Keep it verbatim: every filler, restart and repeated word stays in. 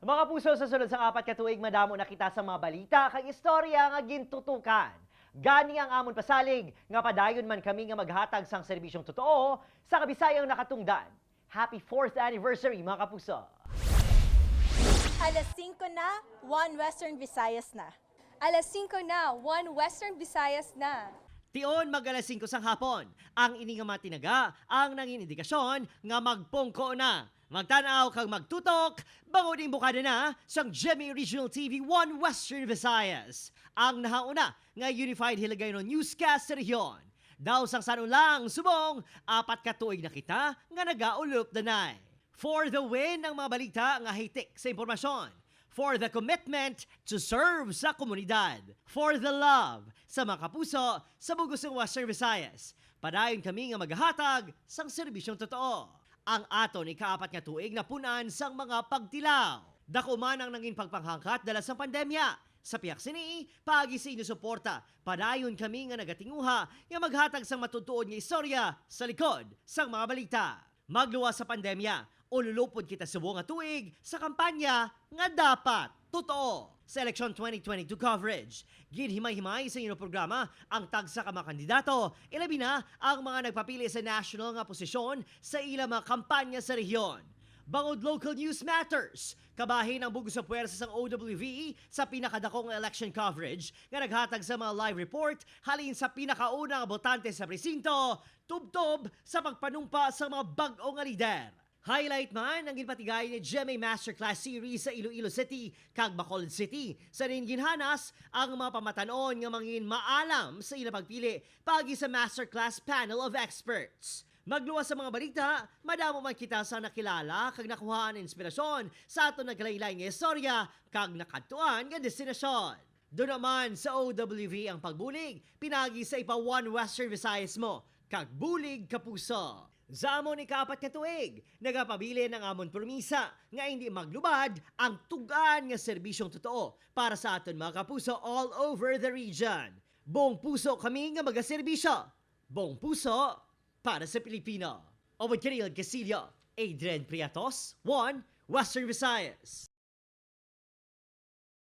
Mga kapuso, sa sulod sang apat ka tuig, madamo na kita sa mga balita kag istorya nga gintutukan. Gani ang amon pasalig nga padayon man kami nga maghatag sang serbisyong totoo sa Kabisayang nakatungdan. Happy fourth anniversary, mga kapuso! Alas singko na, one Western Visayas na. Alas singko na, one Western Visayas na. Tion, mag alas singko sang hapon. Ang ini nga mga tinaga ang nangin indikasyon nga magpungko na. Magtan-aw kag magtutok, bangod ing bukada na sang G M A Regional T V one Western Visayas, ang nahauna nga Unified Hiligaynon Newscast sa rehiyon. Daw sang san-o lang subong apat ka tuig na kita nga nagaulop danay. For the win ang mga balita nga hitik sa impormasyon. For the commitment to serve sa komunidad. For the love sa mga kapuso sa bug-os nga Western Visayas. Padayon kami nga maghatag sang serbisyong totoo. Ang aton ikaapat nga tuig napun-an sang mga pagtilaw. Dako man ang nangin pagpanghangkat dala sang pandemya. Sa pihak sini, paagi sa inyo suporta, padayon kami nga nagatinguha nga maghatag sang matuod-tuod nga istorya sa likod sang mga balita. Magluwas sa pandemya, ululopon kita subong nga tuig sa kampanya nga dapat totoo. Sa eleksyon twenty twenty-two coverage, ginhimay-himay sa inyo programa ang tagsa ka mga kandidato, ilabi na ang mga nagpapili sa national nga posisyon sa ila mga kampanya sa rehiyon. Bangod local news matters, kabahin ang bug-os nga puwersa sang O W V E sa pinakadako nga election coverage nga naghatag sa mga live report halin sa pinakauna nga botante sa presinto, tubtob sa pagpanumpa sa mga bag-o nga lider. Highlight man ang ginpatigay ni G M A Masterclass Series sa Iloilo City kag Bacolod City, sa diin ginhanas ang mga pamatan-on nga mangin maalam sa ila pagpili paagi sa Masterclass Panel of Experts. Magluwas sa mga balita, madamo man kita sa nakilala kag nakuhaan inspirasyon sa aton nagkalain-lain nga istorya kag nakadtuan nga destinasyon. Duna man sa O W V ang pagbulig, pinagi sa ipa One Western Visayas mo, kag bulig kapuso. Sa amon ikaapat nga tuig, nagapabilin ang amon promisa nga indi maglubad ang tug-an nga serbisyong totoo para sa aton mga kapuso all over the region. Buong puso kami nga magaserbisyo. Buong puso para sa Pilipino. Obod Kiriel Castillo, Adrian Priatos, One Western Visayas.